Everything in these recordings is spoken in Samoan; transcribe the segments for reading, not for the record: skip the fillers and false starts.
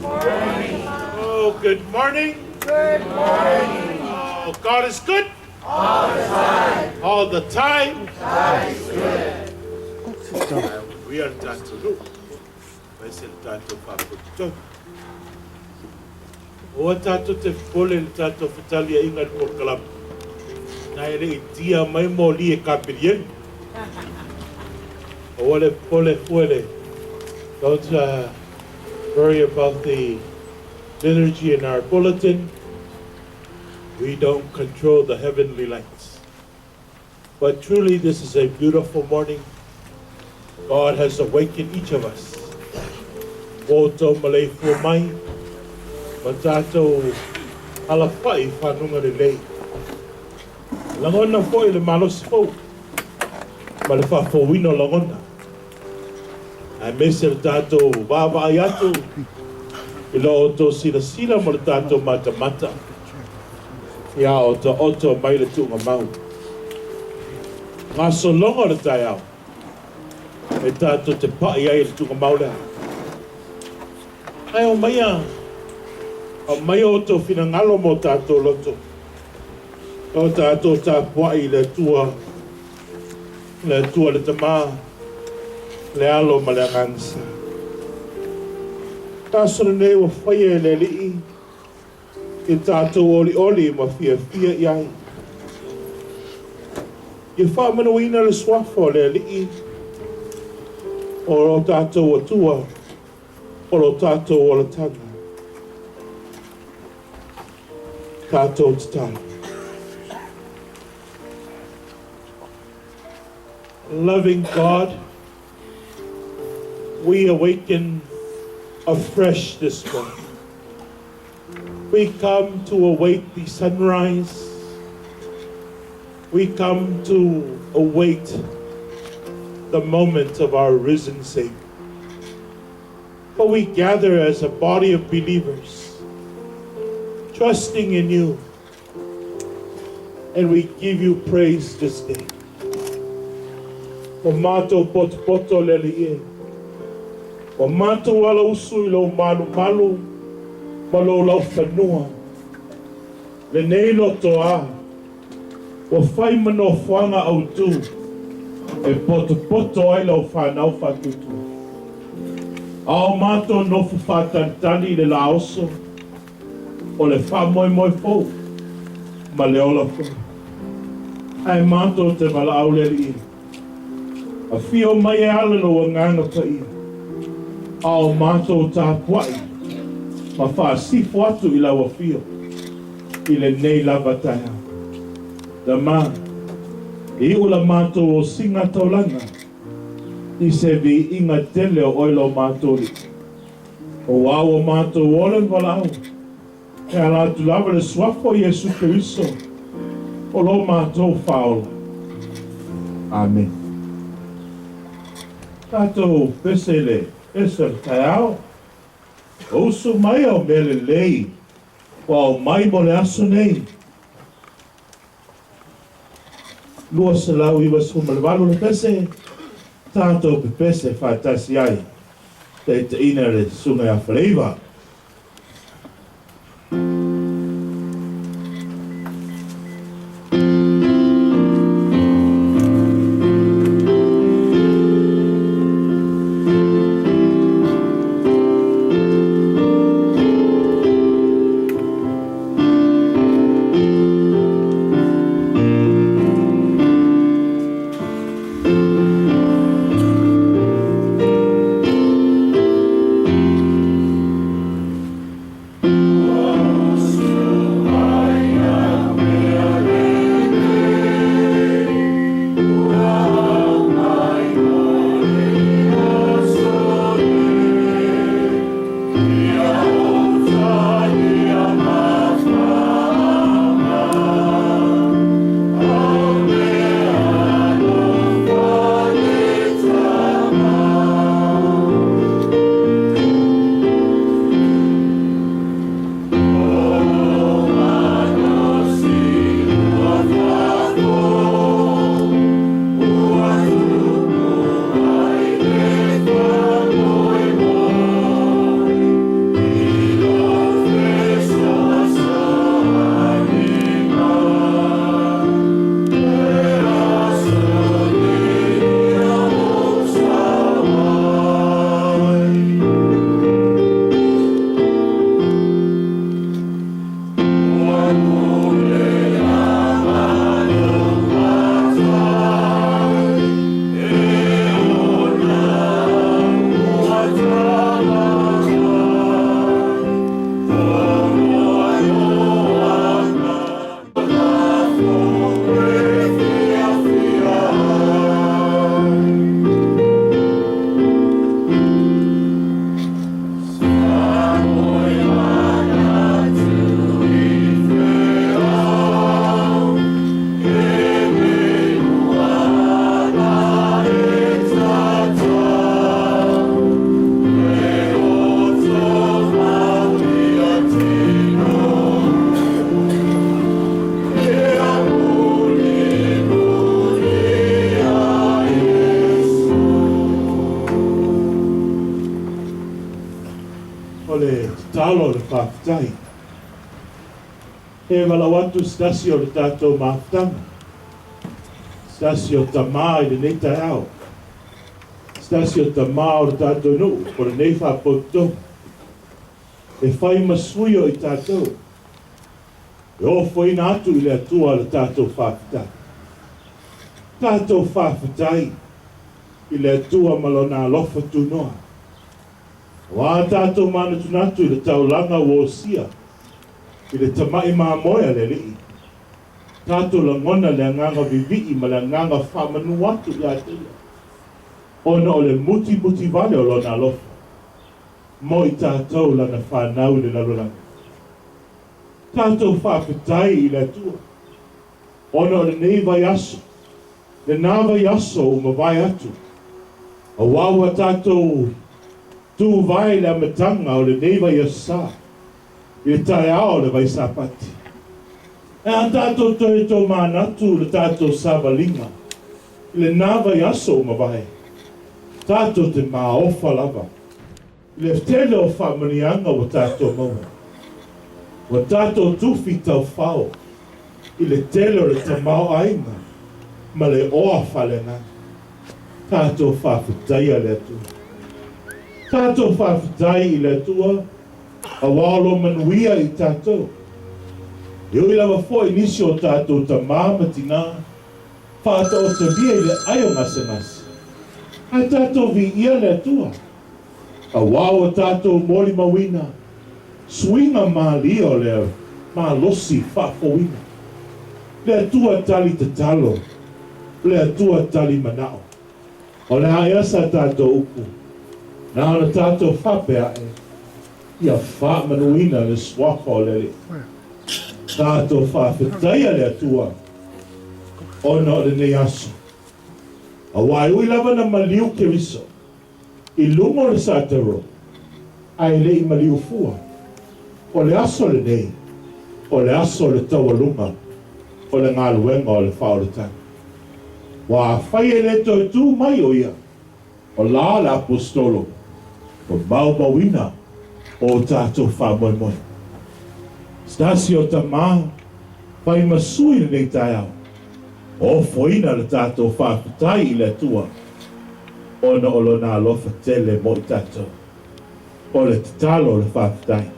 Morning. Oh, good morning. Good morning. Oh, God is good. All the time. All the time. God is good. We are tatou aemaise le tatou faapotopotoga. Aua tatou te popole i le tatou fetaliaiga i le polokalame, na e le i tia mai moli e Kapelielu. Aua le popole fua le Don't worry about the liturgy in our bulletin. We don't control the heavenly lights. But truly, this is a beautiful morning. God has awakened each of us. Ua outou maleifua mai ma tatou alafai i fanuga lelei. Lagona foi le malosi fou ma le faafouina o lagona. Aemaise le tatou vaavaai atu i lo outou silasila ma le tatou matamata ia otaota mai le tuugamau. Gasologa o le taeao e tatou te pai ai i le tuugamau lea. Ae omaia, aumaia outou finagalo ma o tatou loto, o tatou tapuai i le Atua, le Atua le Tama, le Alo ma le Agaga Sa. Le aso lenei ua faia e le Alii e tatou olioli ma fiafia i ai. Ia faamanuina le suafa o le Alii o lo tatou Atua o lo tatou olataga. Tatou tatalo. Loving God, we awaken afresh this morning. We come to await the sunrise. We come to await the moment of our risen Savior. But we gather as a body of believers, trusting in you, and we give you praise this day. Ua matou potopoto le Alii e. Ua matou alausu i lou malumalu ma lou laufanua. Lenei lotoa ua fai ma nofoaga autu e potopoto ai lau fanau faatuatua. A o matou nofo faatalitali i le lā oso, o le faamoemoe fou ma le ola fou. Ae matou te valaau le Alii, Afio mai e ala lou Agaga Paia, a o matou tapuai ma faasifo atu i lau afio i lenei lava taeao. Tama, e iu la matou osiga taulaga i se viiga tele o oe lo matou Alii. Aua ua matou ola le valaau, e ala atu lava le Suafa o Iesu Keriso o lo matou Faaola. Amene. Tatou pese i le pese o le taeao, o usu mai au mea lelei ua aumai mo le aso nei. 298 le pese, tatou pepese faatasi ai, taitaiina le Susuga ia Faleiva. O le tatalo o le faafetai. E valaau atu se tasi o le tatou mafutaga, se tasi o tamā i lenei taeao, se tasi o tamā o le tatou nuu o lenei faapotopotoga, e fai ma sui o i tatou, e ofoina atu i le Atua le tatou faafetai. Tatou faafetai i le Atua ma Lona alofa tunoa. Auā tatou manatunatu i le taulaga ua osia i le tama'i mamoe a le Alii, tatou lagona le agaga vivii ma le agaga faamanu atu iā te Ia, ona o le mutimuti vale o Lona alofa mo i tatou Lana fanau i le lalolagi. Tatou faafetai i le Atua ona o lenei vaiaso, lenā vaiaso ua mavae atu, auā ua tatou tuvae i le amataga o lenei vaiaso sa, i le taeao o le Vaisapati. E a tatou toe tomanatu i le tatou savaliga i lenā vaiaso ua mavae, tatou te maofa lava i le tele o faamanuiaga ua tatou maua. Ua tatou tufi taufao i le tele o le tamaoaiga ma le oa faaleagaga. Tatou faafetaia le Atua. Tatou faafetai i le Atua auā o lo manuia i tatou. E ui lava foi nisi o tatou tamā ma tinā faataotolia i le ai o gasegase, ae tatou viia le Atua auā ua tatou molimauina suiga malie o le malosi faafouina. Le Atua tali tatalo, le Atua tali manao. O le a ea sa tatou upu, na ona tatou faapea ae, Ia faamanuina le Suafa o le Alii. Tatou faafetaia le Atua ona o lenei aso. Auā e ui lava na maliu Keriso i luga o le sataro, ae le i maliu fua. O le aso lenei, o le aso o le taualuga o le galuega o le faaolataga. Ua afai e le toe tu mai o ia, o la le Aposetolo, ua maumauina o tatou faamoemoe. Se tasi o tamā, fai ma sui lenei taeao, ofoina le tatou faafetai i le Atua ona o Lona alofa tele mo i tatou. O le tatalo o le faafetai.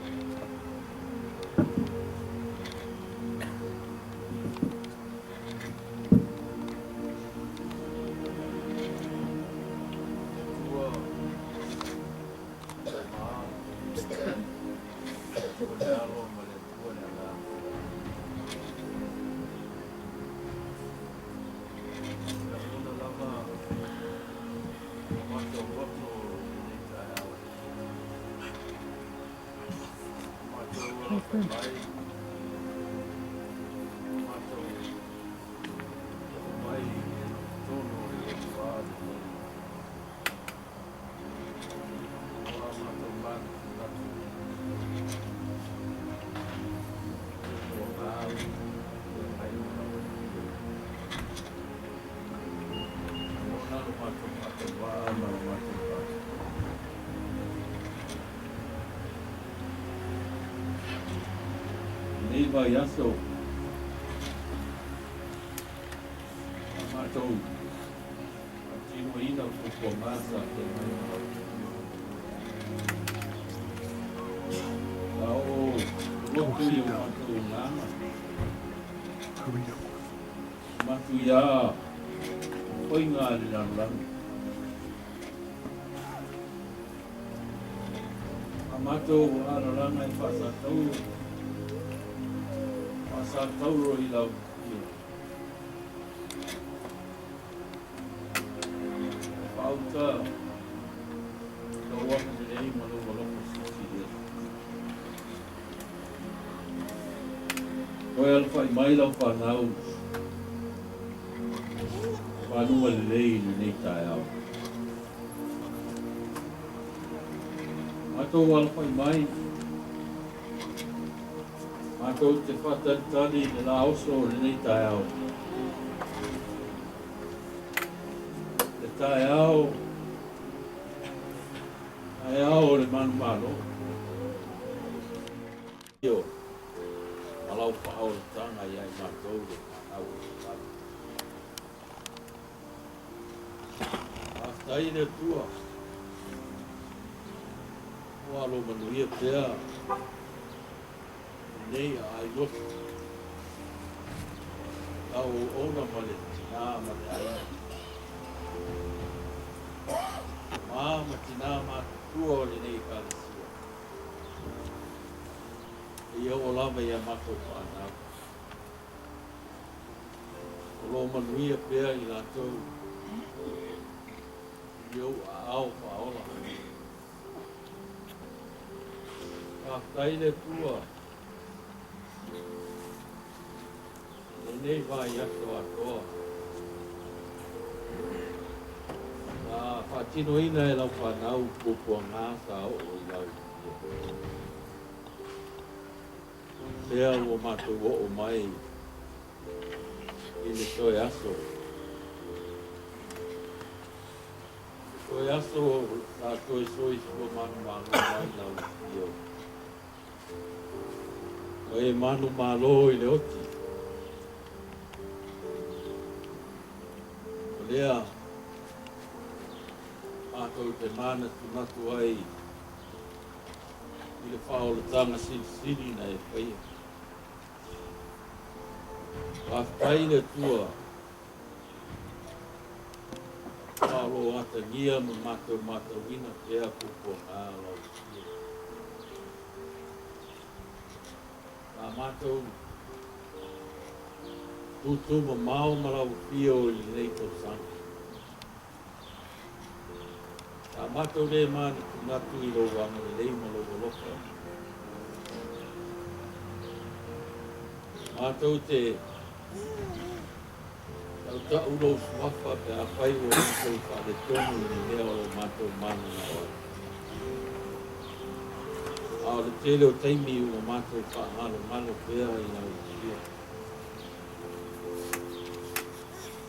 Lenei vaiaso a matou faatinoina fuafuaga sa feagai ma lau. Sa oo lotu i o matou agaga. Matuia faiga a le lalolagi. A matou alalaga e faasatauro i lau ia. E faauta lou agalelei ma lou alofa silisili ese. Toe alafai mai lau fanau fanua lelei i lenei taeao. Matou alafai mai, matou te faatalitali i le la oso o lenei taeao. Le taeao, taeao o le manumalo. Io, ma lau faaolataga ia i matou le fanau o Isaraelu. Faafetai i le Atua, ua alo manuia pea lenei aai lotu, lau auauna ma le tina ma le aiga. Tama ma tina matutua o lenei Ekalesia. Seia oo lava i a matou fanau. O lo o manuia pea i latou i ou aao faaola. Faafetai i le Atua i lenei vaiaso atoa sa faatinoina e lau fanau puapuaga sa oo i lau Lea ua matou oo mai i le toe aso. Le toe aso sa toe soifua manumalo ai lau afio. Ua e manumalo i le oti. O lea matou te manatunatu ai i le faaolataga silisili na e faia. Faafetai i le Atua ma o lo o atagia ma matou matauina pea puapuaga o lau Afio. Sa matou tūtū mamao ma lau Afio i lenei tausaga. Sa matou le manatunatu i lou agalelei ma lou alofa. Matou te tautau lou suafa pe afai ua matou faaletonu i ni mea o lo matou mananao ai. A o le tele o taimi ua matou faagalogalo pea i lau Afioga.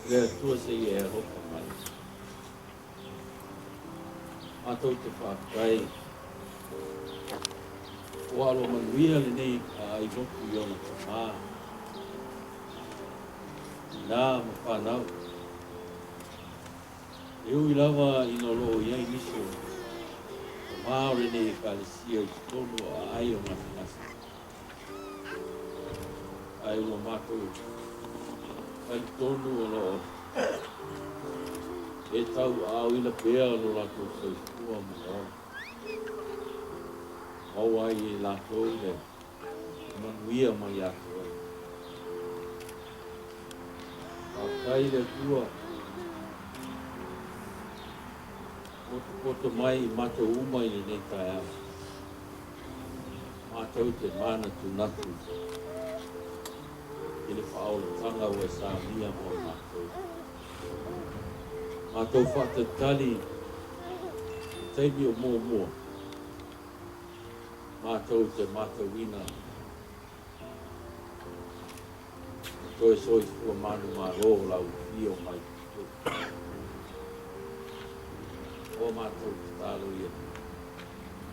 Le Atua se i e alofa mai. Matou te faafetai ua alo manuia lenei aai lotu i ona tama, tina ma fanau. E ui lava ina o lo o i ai nisi o tama o lenei Ekalesia i totonu o aai o gasegase, Ae ua matou talitonu o lo o e tauaaoina pea lo latou soifua ma le ola. Maua ai e latou le manuia mai ia te Oe. Faafetai i le Atua potopoto mai i matou uma i lenei taeao. Matou te manatunatu i le faaolataga ua e saunia mo matou. Matou faatalitali i le taimi o muamua, matou te matauina le toe soifua manumalo o lau afio mai totonu. O matou tatalo ia.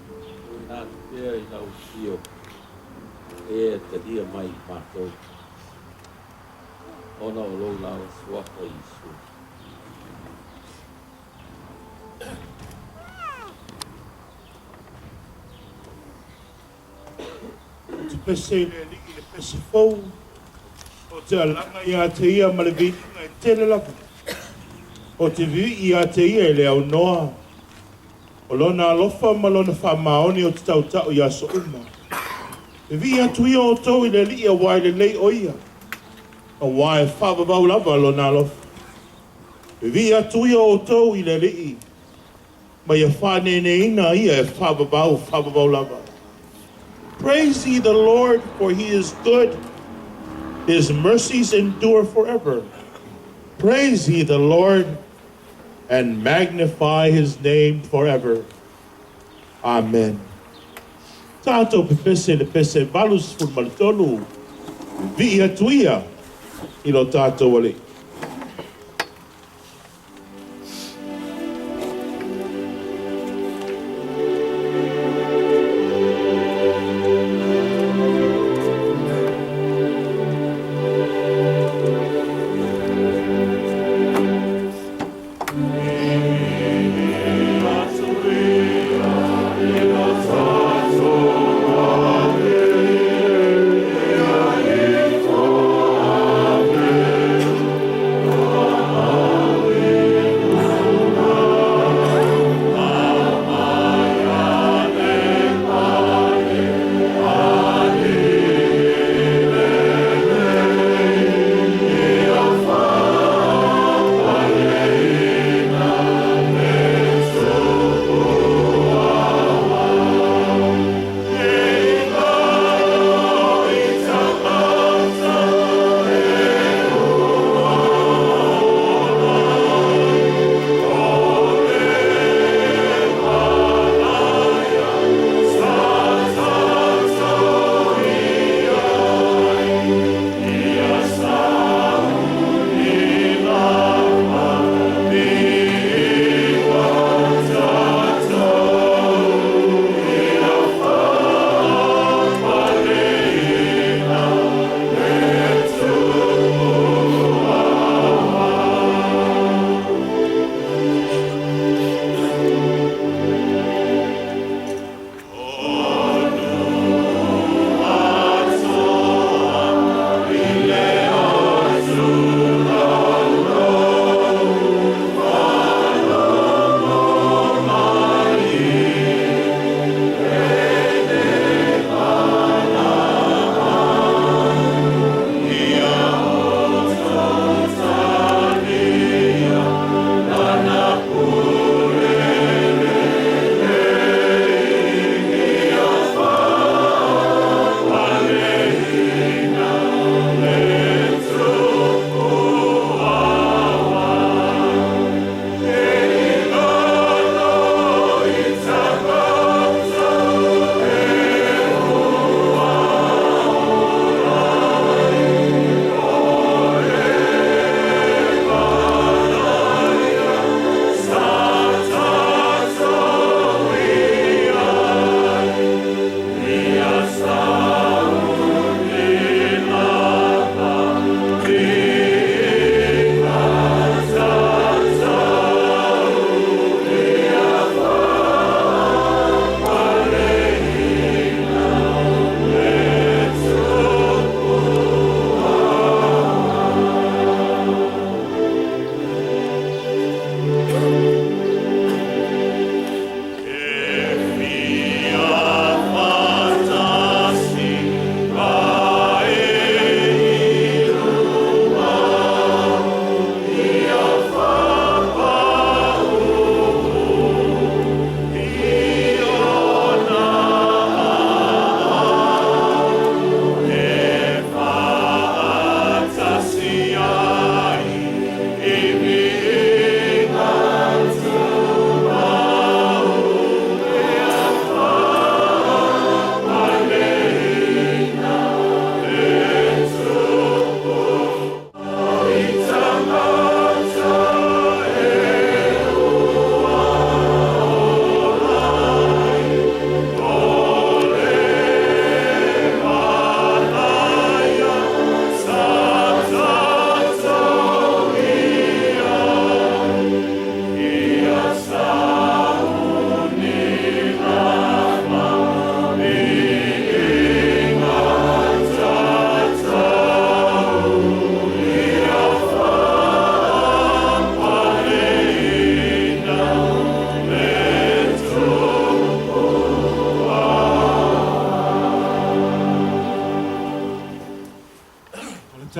Tuuina atu pea i lau afio e talia mai i matou, ona o lou lava suafa Iesu. Ou te pese i le Alii i le pese fou, ou te alaga ia te ia ma le viiga e tele lava. Ou te vivii ia te ia e le aunoa. O lona alofa ma lona faamaoni ou te tautau i aso uma. Vivii atu ia outou i le Alii auā e lelei o ia, auā e faavavau lava lona alofa. Vivii atu ia outou i le Alii, ma ia faaneeneina ia e faavavau, faavavau lava. Praise ye the Lord, for he is good, his mercies endure forever. Praise ye the Lord, and magnify his name forever. Amen. Tatou pepese i le pese 83, vivii atu ia i lo tatou Alii.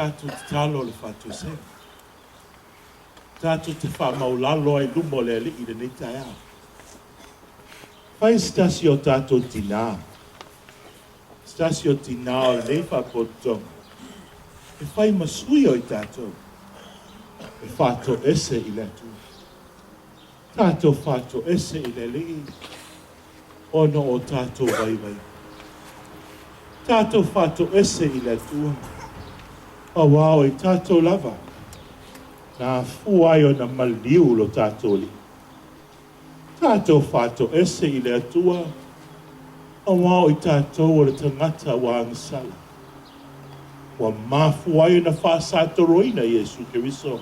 tatou tatalo o le faatoesega. Tatou te faamaulalo ai i luma o le Alii i lenei taeao. Fai se tasi o tatou tinā, se tasi o tinā o lenei faapotopotoga, e fai ma sui o i tatou e faatoese i le Atua. Tatou faatoese i le Alii ona o tatou vaivaiga. Tatou faatoese i le Atua, auā o i tatou lava na afua ai ona maliu lo tatou Alii. Tatou faatoese i le Atua, auā o i tatou o le tagata ua agasala, ua mafua ai ona faasatoloina Iesu Keriso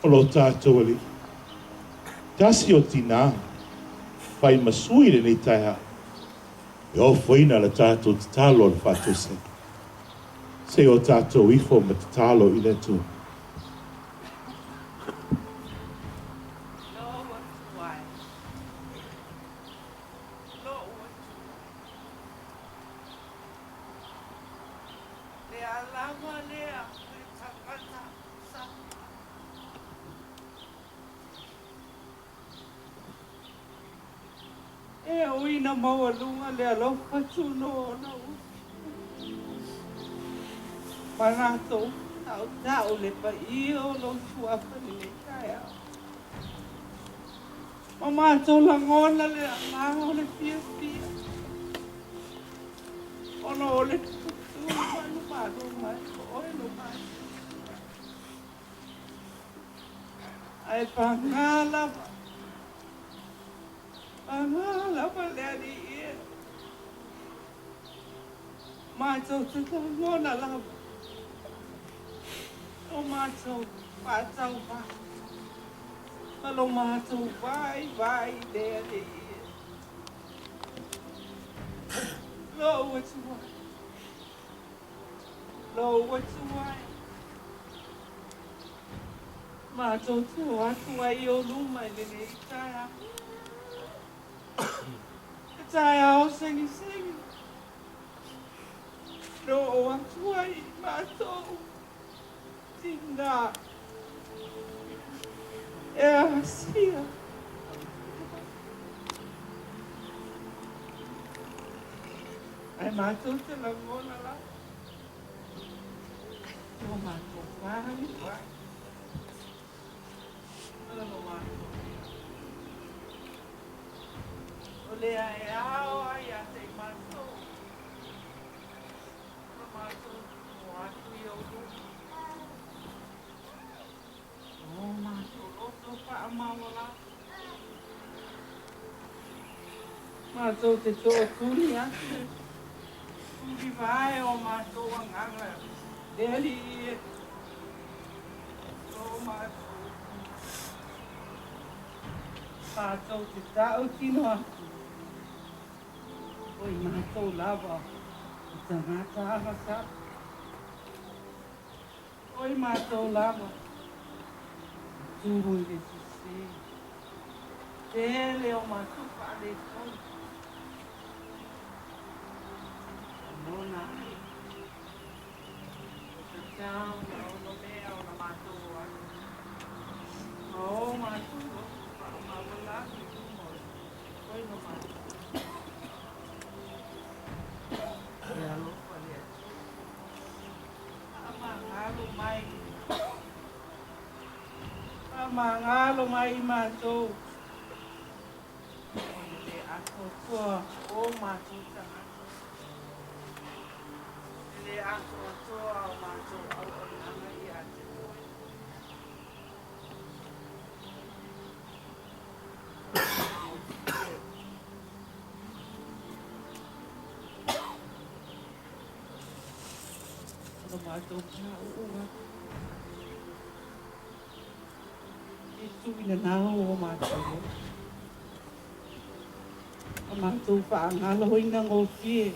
o lo tatou Alii. Tasi o tinā, fai ma sui i lenei taeao, e ofoina le tatou tatalo o le faatoesega. Se i o tatou ifo ma tatalo i le Atua. Lou Atua e, lou Atua, le a lava lea le tagata sapa. E ui ina maualuga le alofa tunoa o lau Atua, ma latou tautau le paia o lou suafa i lenei taeao. Ma matou lagona le agaga o le fiafia, ona o le tutu malumalu mai o oe lo matou. Ae paga lava, paga lava le Alii e, matou te lagona lava lo matou faatauvaa ma lo matou vaivai i le Alii e. Lou Atua e, lou Atua e, matou te o atu ai i ou luma i lenei taeao. Le taeao segisegi, na oo atu ai matou tinā e asia. Ae matou te lagona lava lo matou vaivai ma lo matou O lea e ao ai ia te i matou lo matou o atu i ou luma. O matou loto faamaualalo. Matou te tootuli atu, tuli vae o matou agaga, le Alii e, o matou matou te tautino atu, o i matou lava o tagata agasala, o i matou lava e tulu i le sese, tele o matou faaletonu, lagona ai o tatau ma onomea ona matou o atu, ma o matou loto faamaualalo i luma o oe no matou. E alofa le Atua, faamagalo mai, faamagalo mai i matou, o le le atoatoa o matou tagata, le le atoatoa o matou auaunaga ia te oe. O lo matou pauu atu i tuuina o matou loto. O matou faagaloina gofie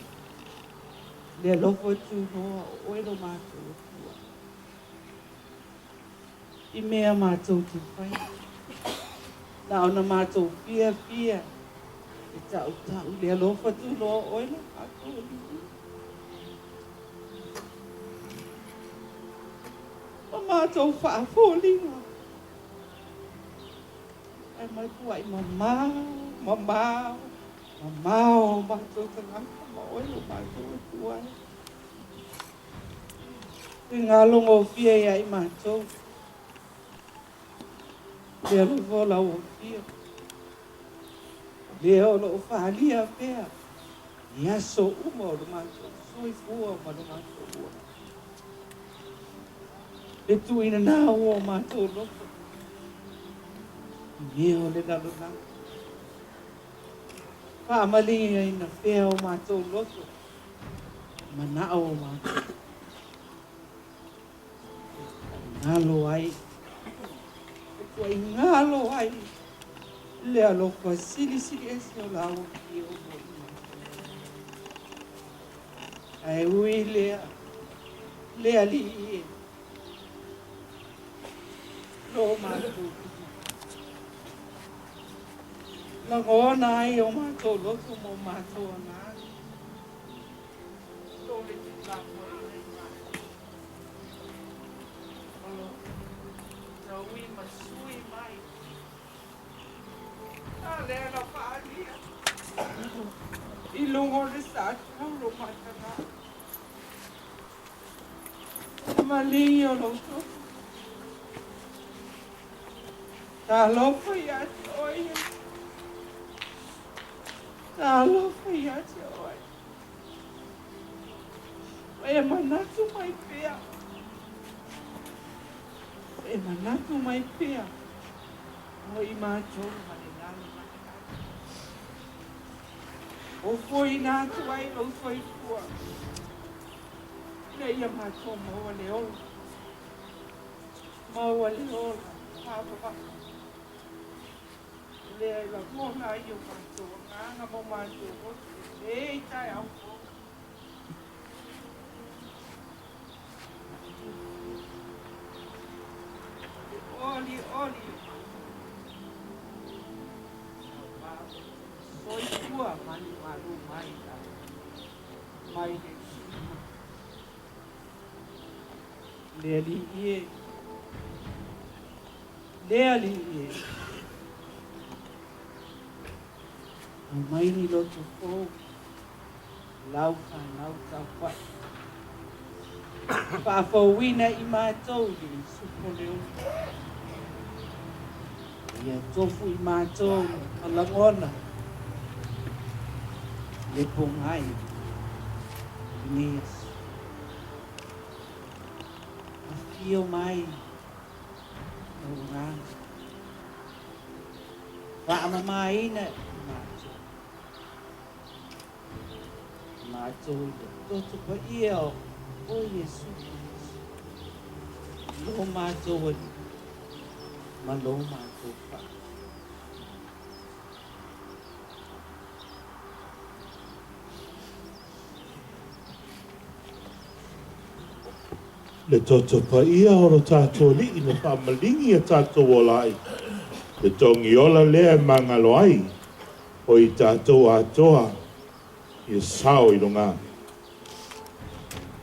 le alofa tunoa o oe lo matou Atua. I mea matou te fai, na ona matou fiafia e tautau i le alofa tunoa o oe lo matou Alii. matou faafoliga ae matuai mamao, mamao, mamao o matou tagata ma Oe lo matou Atua e. E galogofie ia i matou le alofa o lau afio, lea o loo faaalia pea i aso uma o lo matou soifua ma lo matou ola. Le tuuina nau o matou loto i mea o le lalolagi, faamalieina pea o matou loto i manao o matou e galo ai, e tuaigalo ai le alofa silisili ese o lau afio mo i matou. Ae ui lea, le Alii e, lo matou lima, lagona ai o matou loto ma o matou agaga, lo le tuulafoaiina i matou, o lo taui ma sui mai, a lea na faaalia i luga o le sa taulo mataga. Maligi o lou toto. Talofa ia te oe Iesu. Talofa ia te oe. Ua e manatu mai pea. Ua e manatu mai pea mo i matou ma le lalolagi atoa. Ofoina atu ai lou soifua ina ia matou maua le ola, maua le ola faavavau. O lea e lagona ai o matou agaga ma o matou loto i lenei taeao fou. Le olioli o matou soifua malumalu mai la mai le sui le Alii e, le Alii e, aumai ni loto fou lau fanau tapuai, faafouina i matou i le isupo le ola, ia tofu i matou ma lagona le pogai o lenei aso. Afio mai lou agaga, faamamaina i matou, matou i le toto paia o Iesu Keriso, lo matou Alii ma lo matou Faaola. Le toto paia o lo tatou Alii na faamaligi a tatou ola ai, le togiola lea e magalo ai o i tatou atoa ia sao i luga.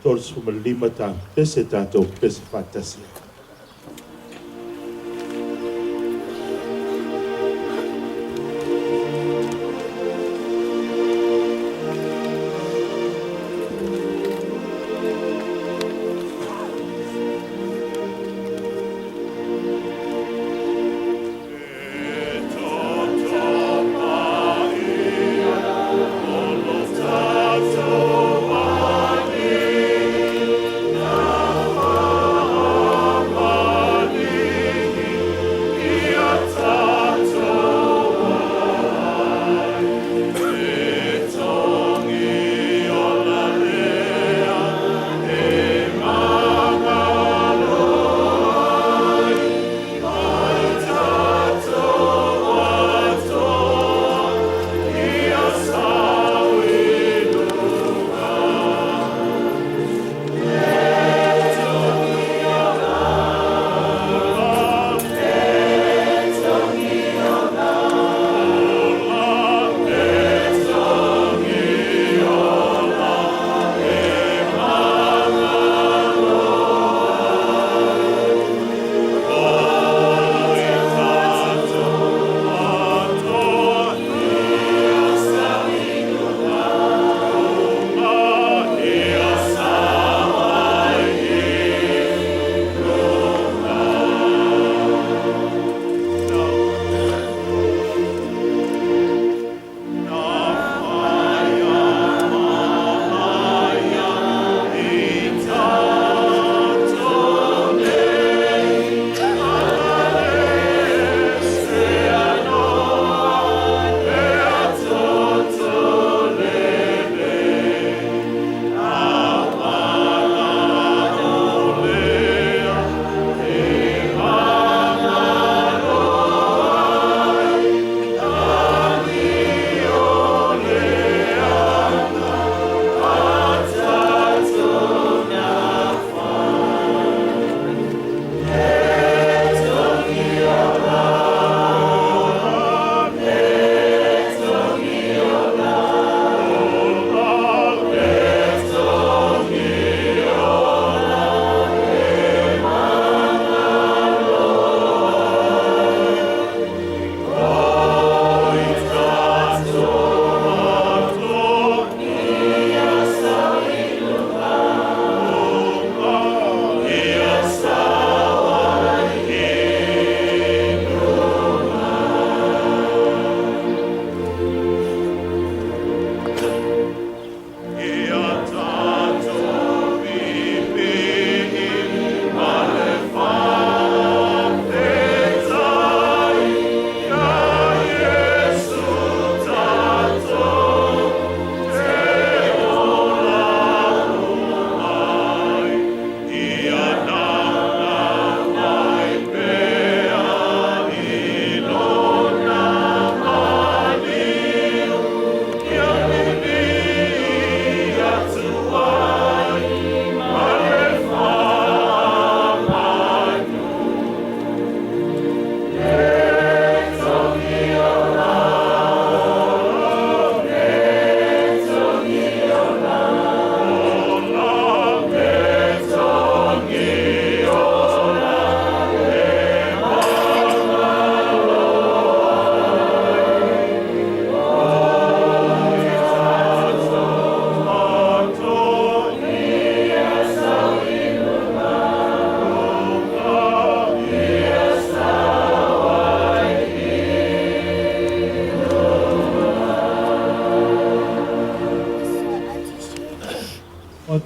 35 ta pese tatou pese faatasi ai.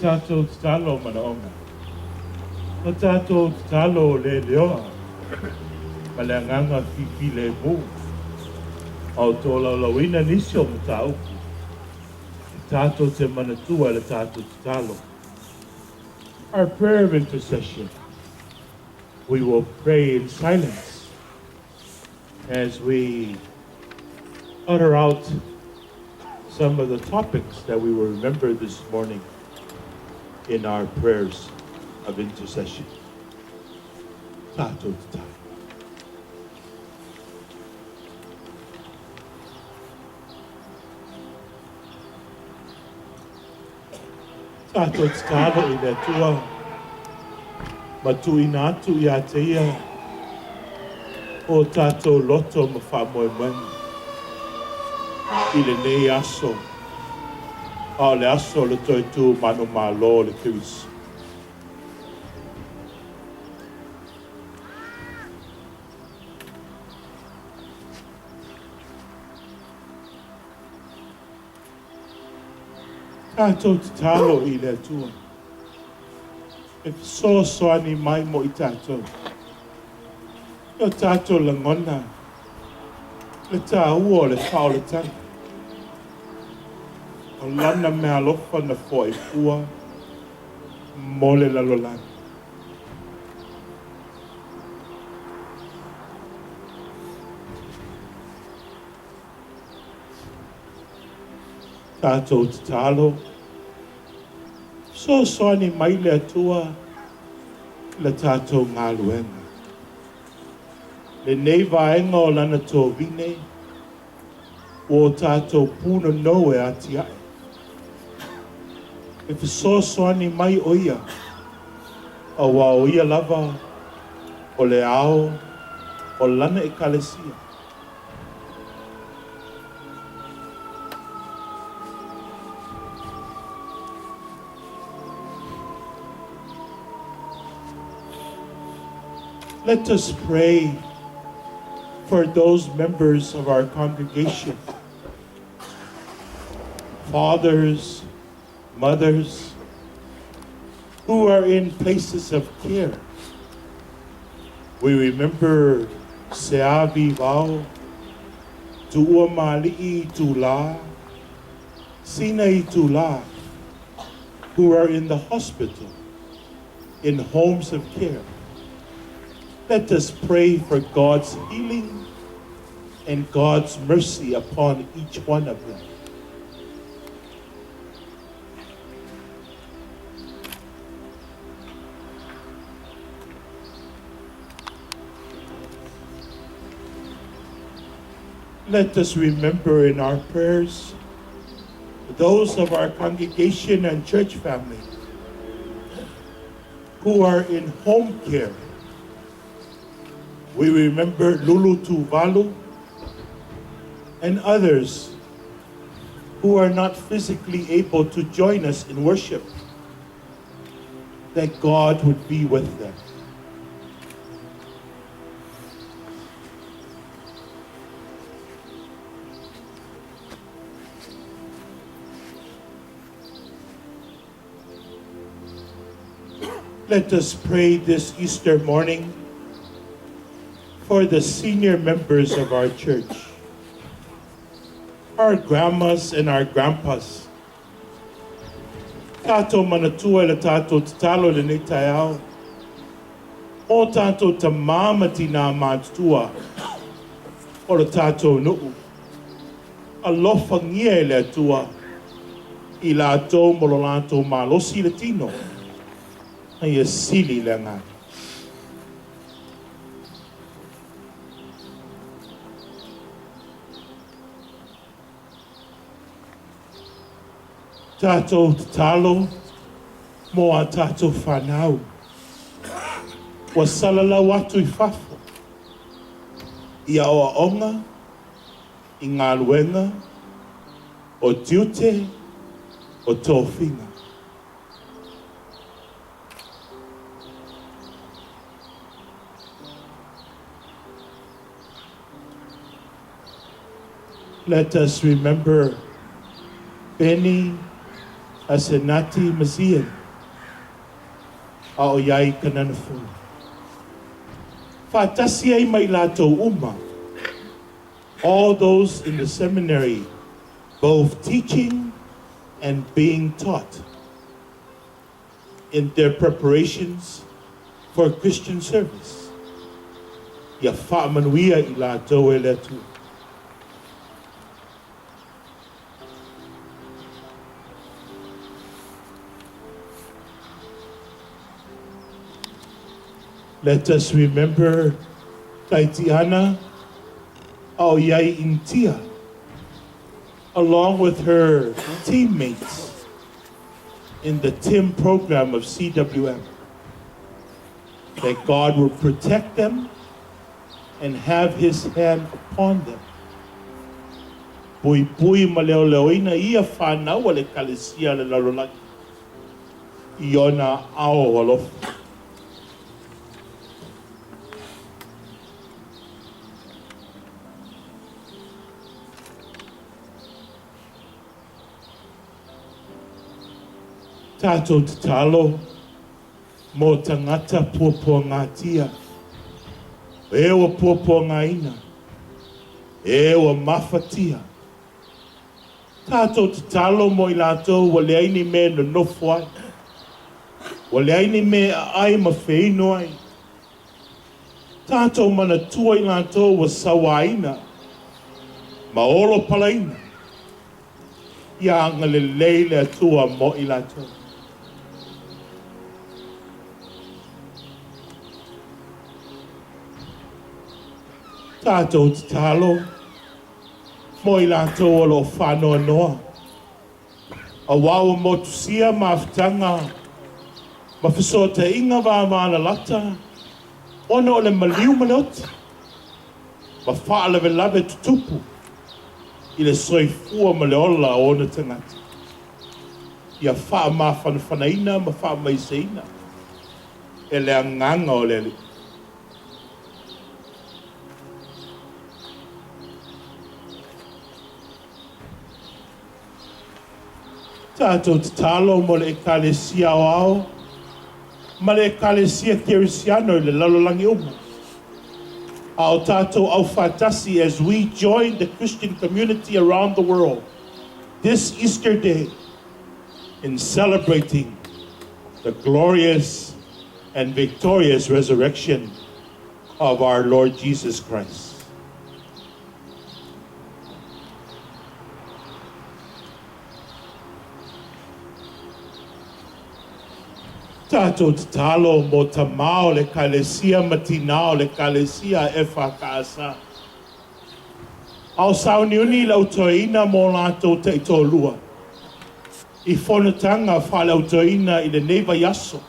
Tātou tatalo manaoga. O tātou tatalo le leoa. Ma le agaga fifilemu. A o tolaulauina nisi o mataupu. E tātou te manatua i le tātou tatalo. Our prayer of intercession. We will pray in silence as we utter out some of the topics that we will remember this morning in our prayers of intercession. Tātou tatalo. Tātou tatalo i le Atua ma tuuina atu ia te ia o tātou loto ma faamoemoega i lenei aso, a o le aso o le toe tu manumalo o le Keriso. Tātou tatalo i le Atua e fesoasoani mai mo i tātou. I o tātou lagona le tāua o le faaolataga. O lana meaalofa na foai fua mo le lalolagi. Tātou tatalo, fesoasoani mai le Atua i le tātou galuega. Lenei vaega o lana tovine, ua o tātou punonou e atiae. E fesoasoani mai o ia, auā o ia lava o le ao o lana ekalesia. Let us pray for those members of our congregation, fathers, mothers, who are in places of care. We remember Seavi Vao, Tuua Mali'i Tula, Sinai Tula, who are in the hospital, in homes of care. Let us pray for God's healing and God's mercy upon each one of them. Let us remember in our prayers those of our congregation and church family who are in home care. We remember Lulu Tuvalu and others who are not physically able to join us in worship, that God would be with them. Let us pray this Easter morning for the senior members of our church, our grandmas and our grandpas. Tātou manatua i le tātou tatalo i lenei taeao. O tātou tamā ma tinā matutua o le tātou nuu. Alofagia e le Atua i latou ma lo latou malosi i le tino. A ia sili le agaga. Tātou tatalo mo a tātou whanau. Ua salalau atu i fafo, i aoaoga, i galuega, o tiute, o tofiga. Let us remember Benny Asenati ma Zian, a o i ai Kanana Fou. Faatasi ai ma i latou uma, all those in the seminary, both teaching and being taught in their preparations for Christian service. Ia faamanuia i latou e le Atua. Let us remember Taitiana a o i ai Intia, along with her teammates in the TIM program of CWM, that God will protect them and have His hand upon them. Puipui ma leoleoina ia whanau a le Ekalesia a le lalolagi i ona aao alofa. Tatou tatalo mo tagata puapuagatia, e ua puapuagaina, e ua mafatia. Tatou tatalo mo i latou ua leai ni mea e nonofo ai, ua leai ni mea e aai ma feinu ai. Tatou manatua i latou ua sauaina ma olopalaina, ia agalelei le Atua mo i latou. Tatou tatalo mo i latou o lo o faanoanoa, auā ua motusia mafutaga ma fesootaiga vavalalata ona o le maliu ma le oti, ma faalavelave tutupu i le soifua ma le ola o ona tagata. Ia faamafanafanaina ma faamaiseina e le agaga o le Alii. Tatou tatalo mo le Ekalesia Aoao ma le Ekalesia Kerisiano i le lalolagi uma, a o tatou aufaatasi, as we join the Christian community around the world this Easter day in celebrating the glorious and victorious resurrection of our Lord Jesus Christ. Tatou tatalo mo tamā o le Ekalesia ma tinā o le Ekalesia EFKS, a o sauniuni i le au toeaina mo latou taitoalua i fonotaga faale au toeaina i lenei vaiaso,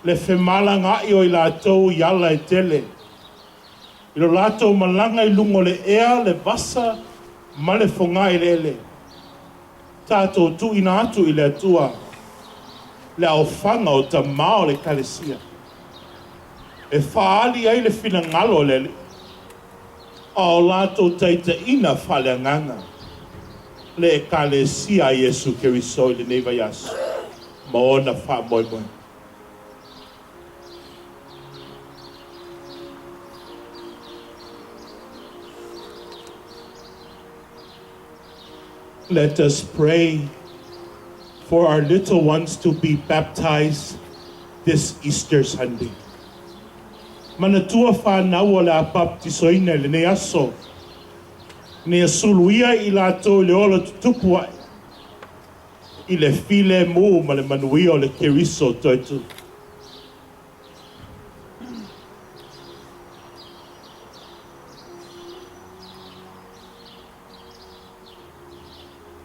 le femalagaai o i latou i ala e tele i lo latou malaga i luga o le ea, le vasa ma le fogaeleele. Tatou tuuina atu i le Atua le aofaga o tamā o le Ekalesia e faaali ai le finagalo o le Alii a o latou taitaiina faaleagaga le Ekalesia a Iesu Keriso i lenei vaiaso ma ona faamoemoe. Let us pray for our little ones to be baptized this Easter Sunday. Manatua whanau o le a baptisoina i lenei aso, ina ia suluia i latou i le ola tutupu ae i le filemu ma le manuia o le Keriso toetū.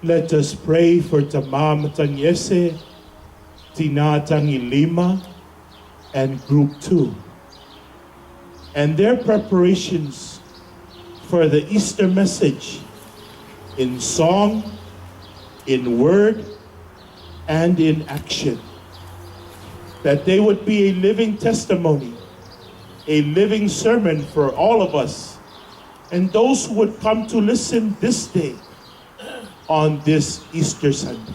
Let us pray for Tamā Matagiese, Tinā Tagilima, and Group 2, and their preparations for the Easter message in song, in word, and in action. That they would be a living testimony, a living sermon for all of us and those who would come to listen this day on this Easter Sunday.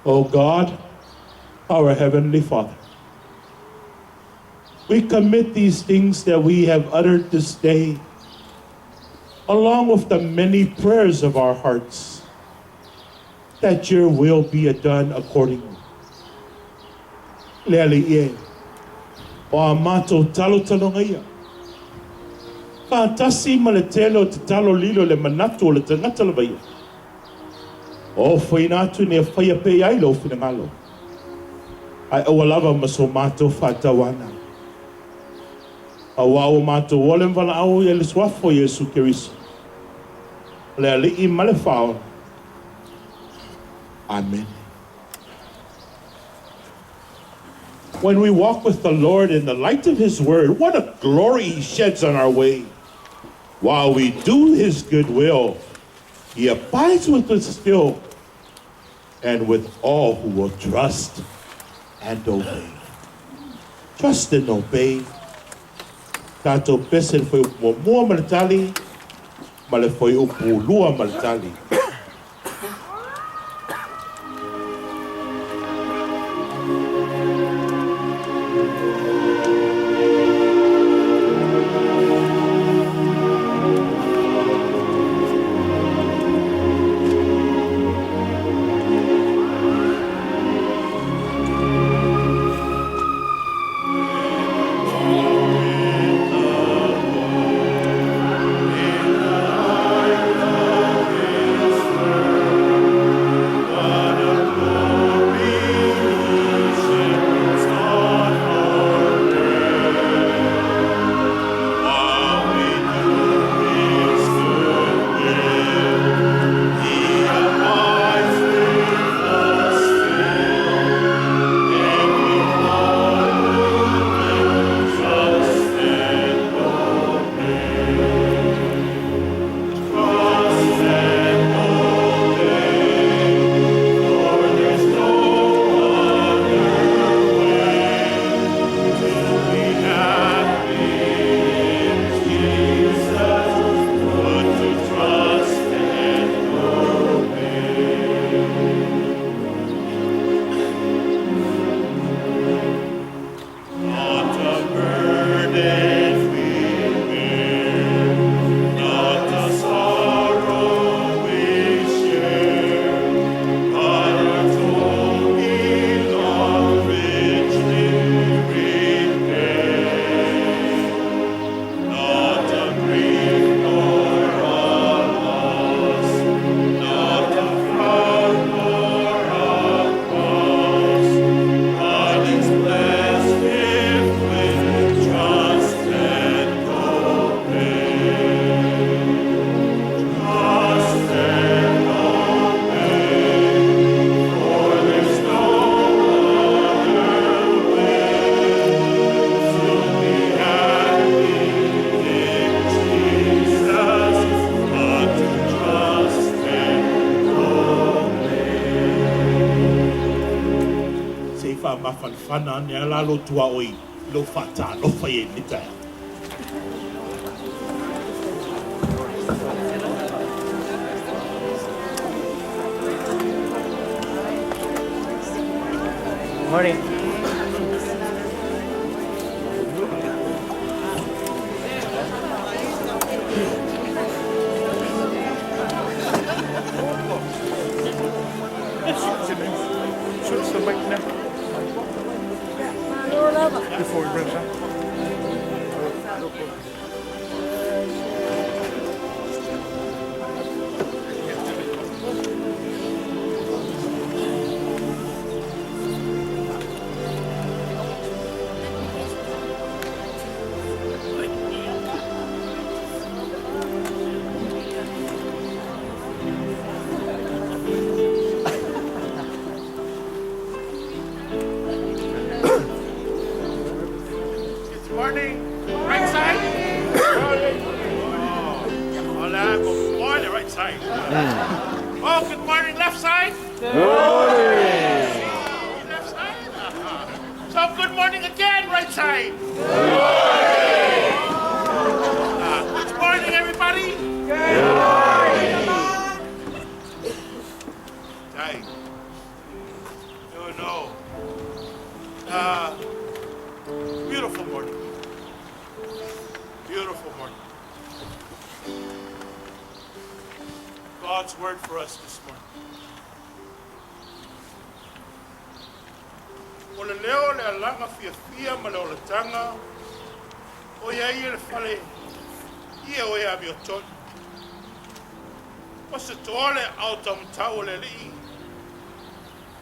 O God, our Heavenly Father, we commit these things that we have uttered this day, along with the many prayers of our hearts, that your will be done accordingly. Le Alii e, o a matou talotaloga ia, faatasi ma le tele o tatalo lilo i le manatu o le tagata lava ia, ofoina atu ina ia faia pea i ai lou finagalo, ae aua lava ma so matou faatauana. Auā ua matou ola ma valaau i le Suafa o Iesu Keriso, o le Alii ma le Faaola. Amene. When we walk with the Lord in the light of His Word, what a glory He sheds on our way. While we do His good will, He abides with us still and with all who will trust and obey. Trust and obey. Tatou pese le fuaiupu muamua ma le tali, ma le fuaiupu lua ma le tali. Se i faamafanafana ane a la lou tuaoi i lou faatalofa i ai i lenei taeao. Morning. Switch the mic now. Before he runs out. Good morning. Right side. Oh, hola. Good morning. Right side. Oh, good morning. Left side. Good morning. Left side. So, good morning again. Right side. Good morning. Good morning, everybody. Good morning. Beautiful morning. Beautiful morning. God's word for us this morning. O le leo le alaga fiafia ma le olataga o iai e le fale ia o e amiotonu. Ua se toa le aao taumatau o le Alii,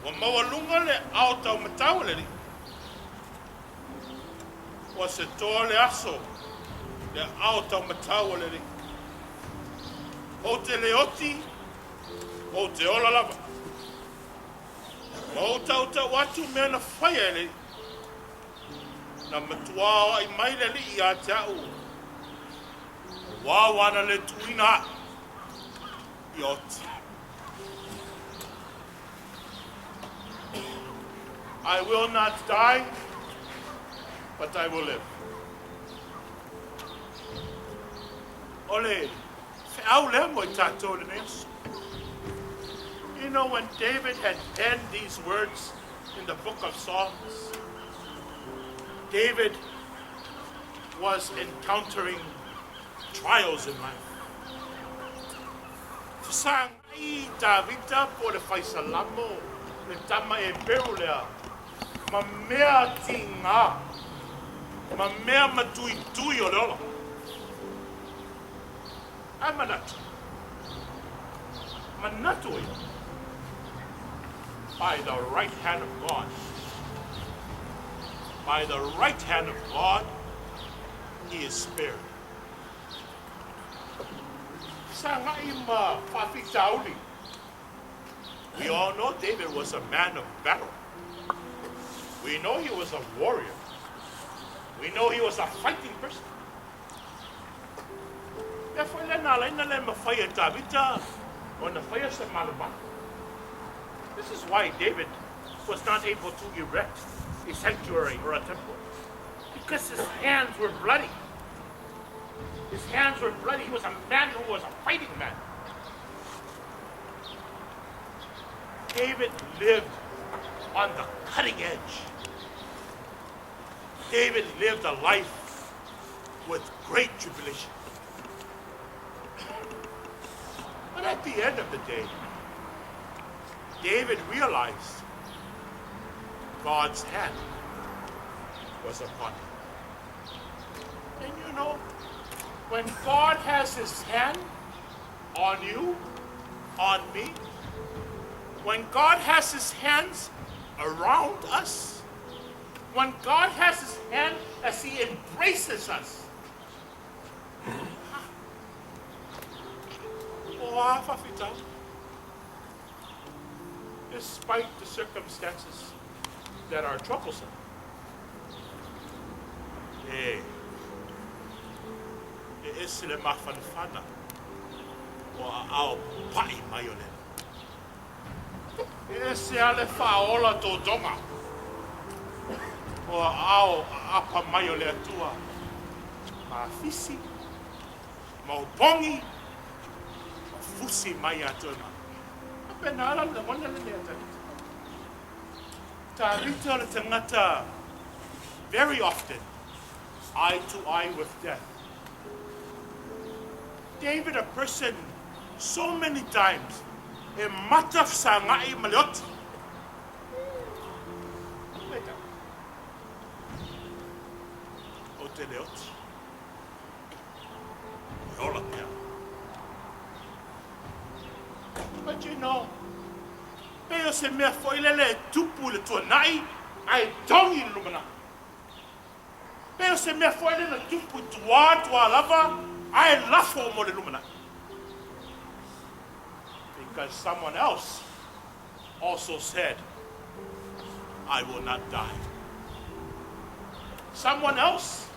ua maualuga le aao taumatau o le Alii. Ua se toa le aso le aao taumatau o le Alii. Ou te le oti, ou te ola lava. Ma ou tautau atu mea na faia e le Alii. Na matuā aoai mai le Alii ia te au, auā ua ana le tuuina aʻu i oti. I will not die, but I will live. O le feau lea mo i tatou i lenei aso. You know, when David had penned these words in the book of Psalms, David was encountering trials in life. Fesagai Tavita po o le Faisalamo, le tama Eperu lea, ma mea tigā, ma mea matuitui o le ola. Ae manatu, manatu o ia, by the right hand of God, by the right hand of God, he is spared. Fesagai ma faafitauli. We all know David was a man of battle. We know he was a warrior. We know he was a fighting person. Mea foi lea na ala ai ona le mafai e Tavita ona faia se malumalu. This is why David was not able to erect a sanctuary or a temple, because his hands were bloody. His hands were bloody. He was a man who was a fighting man. David lived on the cutting edge. David lived a life with great tribulation. But at the end of the day, David realized God's hand was upon him. And you know, when God has his hand on you, on me, when God has his hands around us, when God has his hand as he embraces us, o a faafitauli, despite the circumstances that are troublesome, e, e ese le mafanafana o aao paʻi mai o le Alii. E ese lava le faaola totoga o aao aapa mai o le Atua ma afisi, ma opogi, ma fusi mai ia te oe ma. Faapena la le lagona lenei a Tavita. Tavita o le tagata very often eye to eye with death. David a person so many times e mata fesagai ma le oti. Peitai, ou te le oti. E ola pea. But you know, pei o se mea foi lele e tupu i le tuanai ae togi i le lumanai. Pei o se mea foi lele na tupu i tua tua lava ae lafo mo le lumanai. Because someone else also said, I will not die. Someone else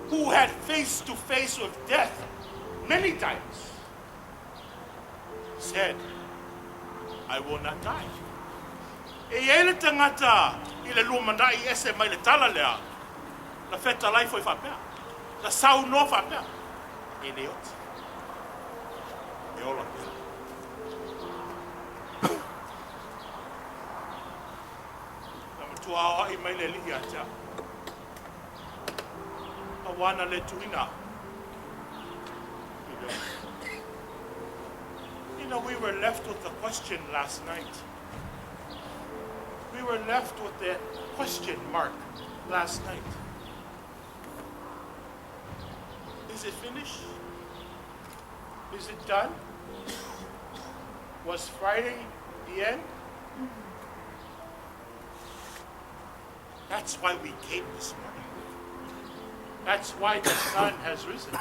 who had face to face with death many times said, I will not die. E i ai le tagata i le lumanai ese mai le tala lea, na fetalai foi faapea, na saunoa faapea, e le oti, e ola pea. Na matua Tuaoaʻi mai le Alii ia te au. Auā na le tuuina au i le ola. We were left with the question last night. We were left with the question mark last night. Is it finished? Is it done? Was Friday the end? That's why we came this morning. That's why the sun has risen.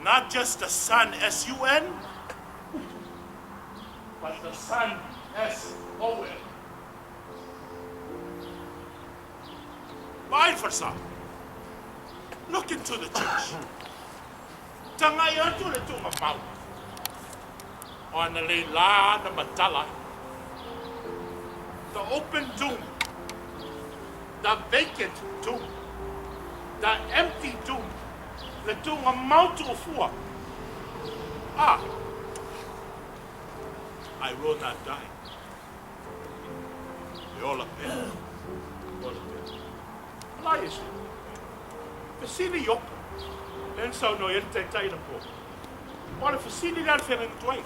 Not just the sun, S-U-N, but the Son, S-O-N. Vaai le falesa. Look into the church. Tagai atu i le tuugamau. O analeila na matala ai. The open tomb. The vacant tomb. The empty tomb. Le tuugamau tuufua. Ah! I will not die. E ola pea. Ola pea. Ala Iesu. Fesili Iopo. Lea na saunoa i ai le taitai anapo. Aua o le fesili lea a le feagaiga tuai.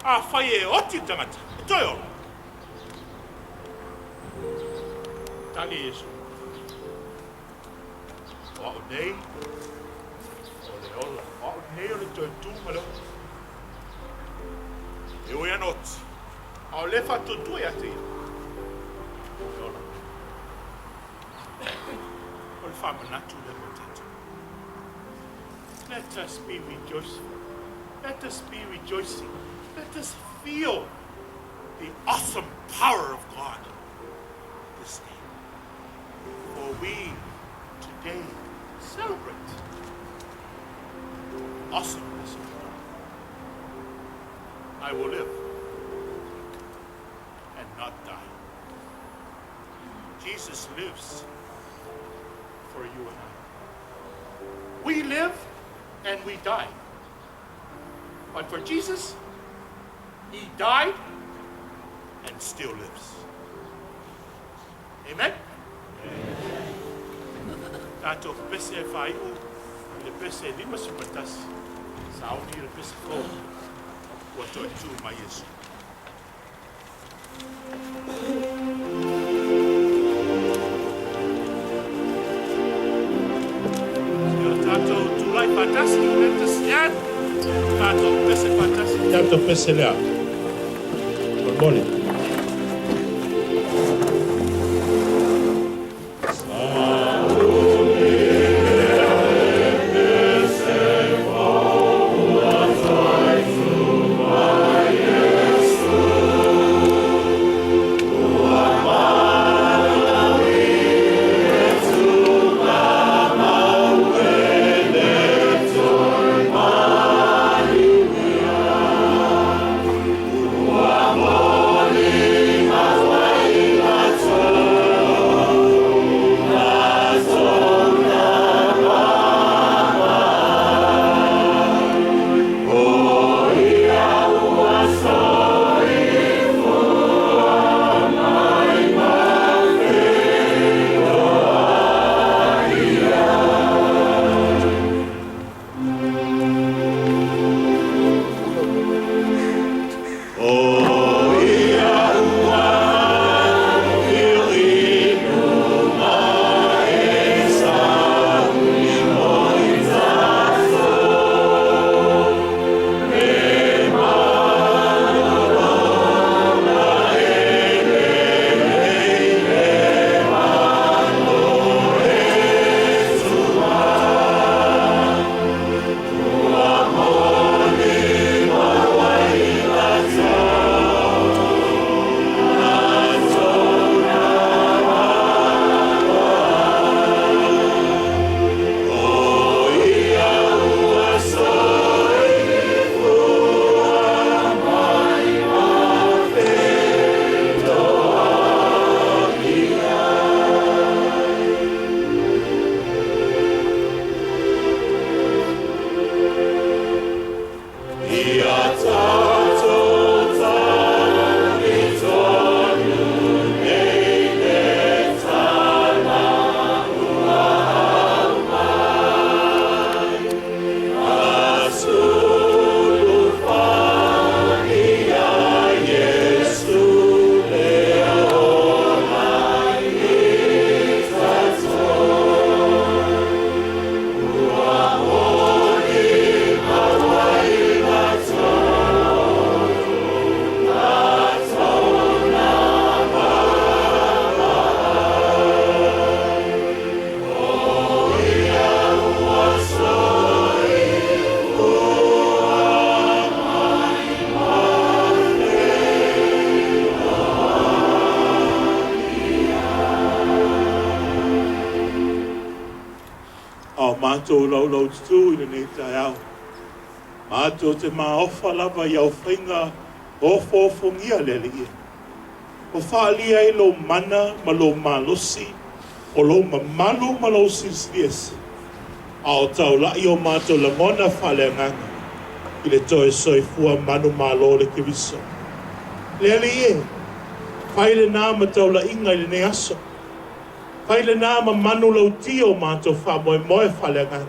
Afai e oti le tagata, e toe ola. Tali e Iesu. O au nei, o le ola. O au nei o le toe tu ma le ola. E ui ana oti, a o lea e faatuatua ia te ia, e ola. O le faamanatu lea mo tatou. Let us be rejoiceful. Let us be rejoicing. Let us feel the awesome power of God this day. For we today celebrate the awesomeness of God. I will live and not die. Jesus lives for you and I. We live and we die. But for Jesus, he died and still lives. Amen? Tatou pese e faaiu i le pese e 51, sauni i le pese fou, ua toe tu mai Iesu. Ia tatou tulai faatasi, let us stand. Tatou pese faatasi. Tatou pese lea. Molemole. matou laulaututu i lenei taeao. Matou te maofa lava i au faiga ofoofogia le Alii e. Ua faaalia ai lou mana ma lou malosi, o lou mamalu ma lou silisili ese, a o taulai o matou lagona faaleagaga i le toe soifua manumalo o le Keriso. Le Alii e, fai lenā ma taulaiga i lenei aso. Fai lenā ma manulauti o matou faamoemoe faaleagaga,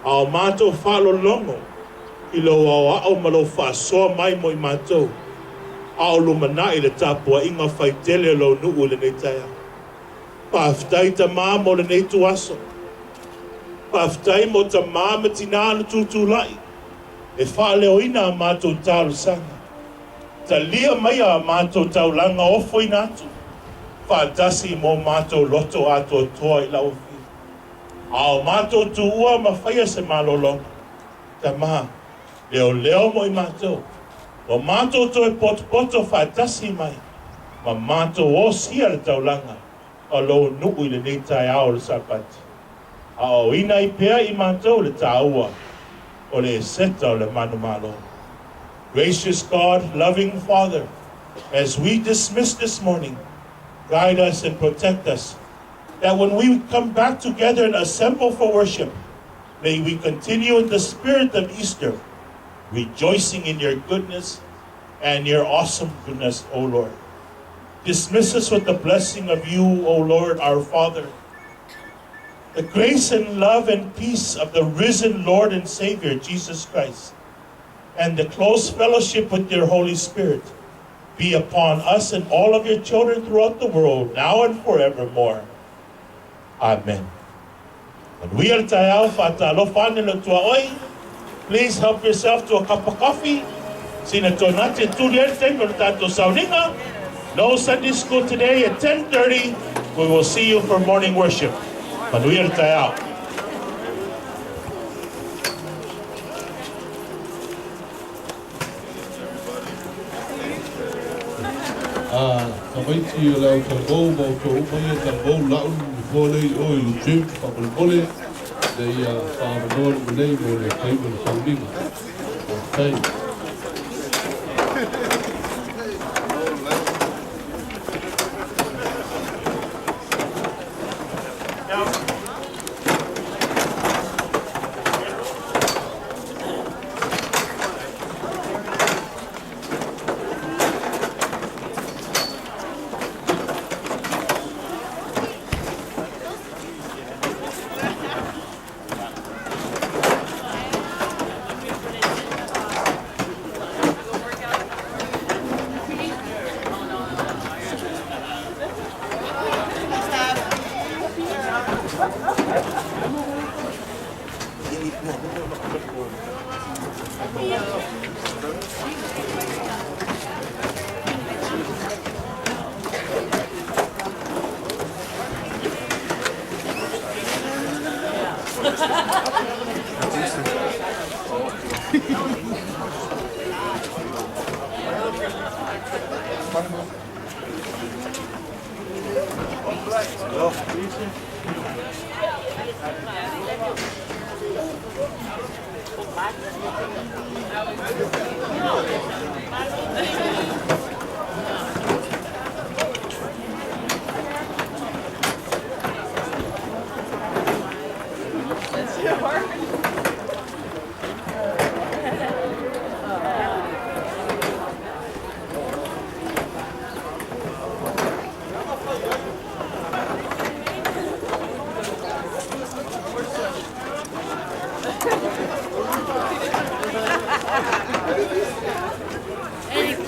a o matou faalologo i lou aoao ma lou faasoa mai mo i matou, a o lumanai le tapuaiga faitele o lou nuu i lenei taeao. Faafetai Tamā mo lenei ituaso. Faafetai mo tamā ma tinā na tutulai e faaleoina a matou talosaga. Talia maia a matou taulaga ofoina atu, faatasi mo matou loto atoatoa i lau afio. A o matou tuua ma faia se malologa, Tamā, leoleo mo i matou, ua matou toe potopoto faatasi mai, ma matou osia le taulaga o lou nuu i lenei taeao o le Sapati. A o ina ai pea i matou le tāua o le Eseta o le manumalo. Gracious God, loving Father, as we dismiss this morning, guide us and protect us, that when we come back together and assemble for worship, may we continue in the spirit of Easter, rejoicing in your goodness and your awesome goodness, O Lord. Dismiss us with the blessing of you, O Lord, our Father. The grace and love and peace of the risen Lord and Savior, Jesus Christ, and the close fellowship with your Holy Spirit be upon us and all of your children throughout the world, now and forevermore. Amen. Manuia le taeao, faatalofa ane le tuaoi. Please help yourself to a cup of coffee. Sina tonati e tuli ai le taimi o le tatou sauniga. No Sunday school today at 10:30. We will see you for morning worship. Manuia le taeao. A tamaiti o le au talavou ma outou uma ia talavou lau nofoa lea i o i le gym faamolemole ina ia faaavanoa luma nei mo le taimi o le sauniga. Faafetai.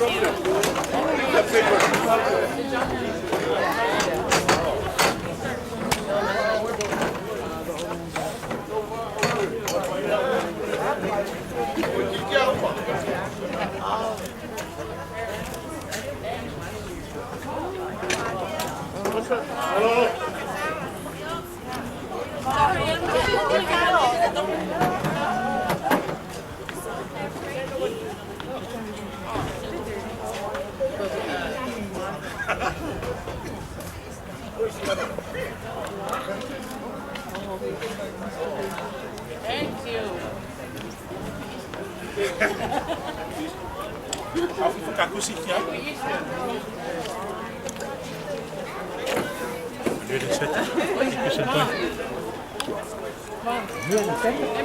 Thank you. Hey,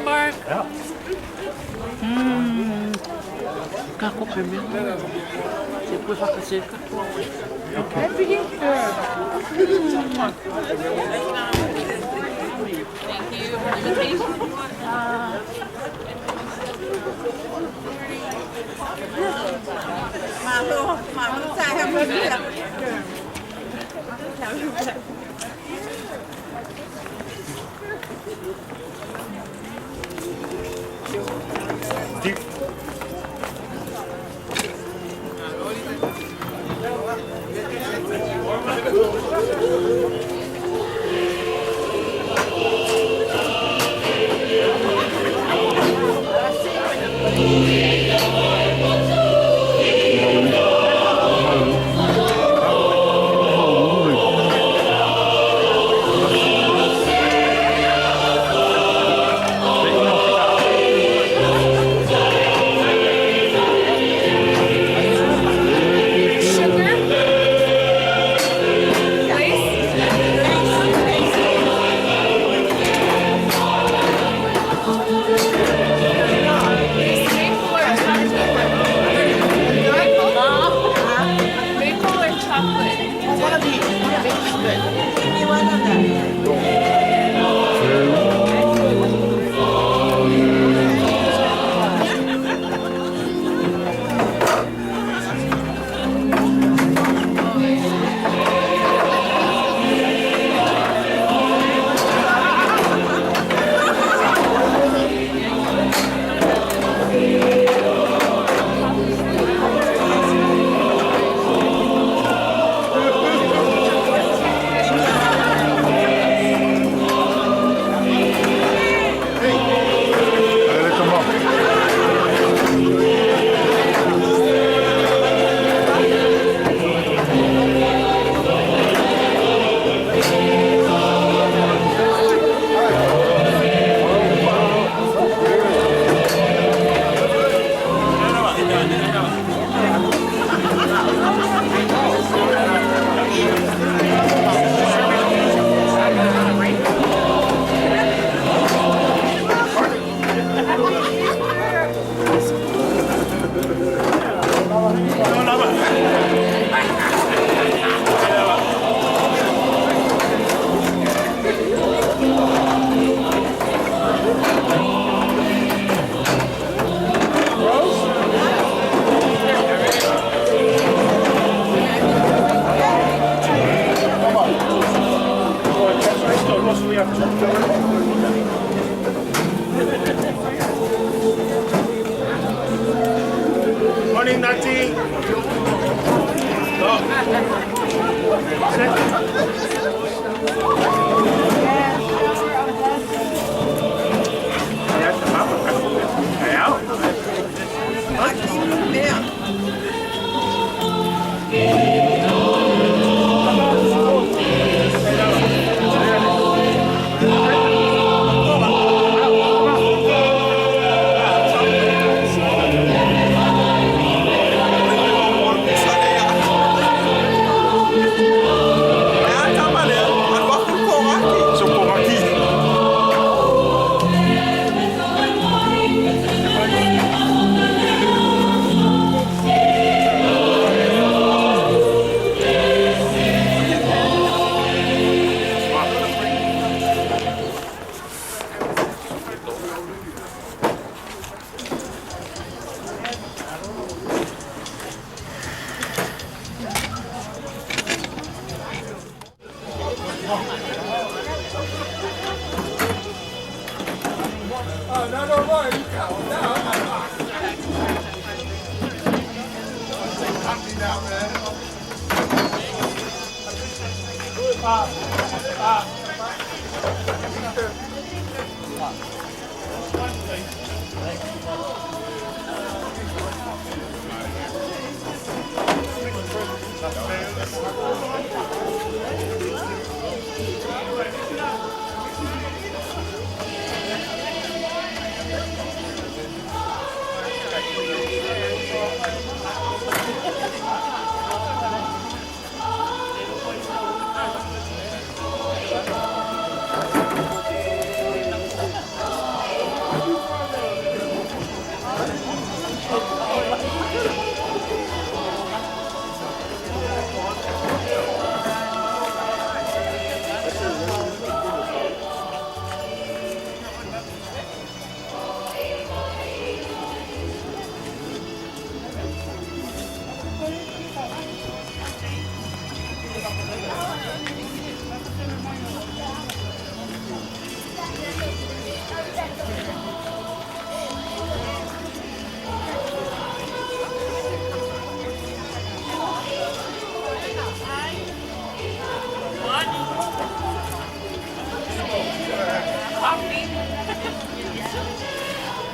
Mark. Ka kope mea. Se pue whakase katoa. Happy Easter. Thank you for the invitation. Malo, malo, saya Sugar. Ice. Maple or chocolate? Maple or chocolate? One of these. Give me one of them. Morning, Nati.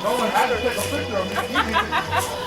No one had to take a picture of me.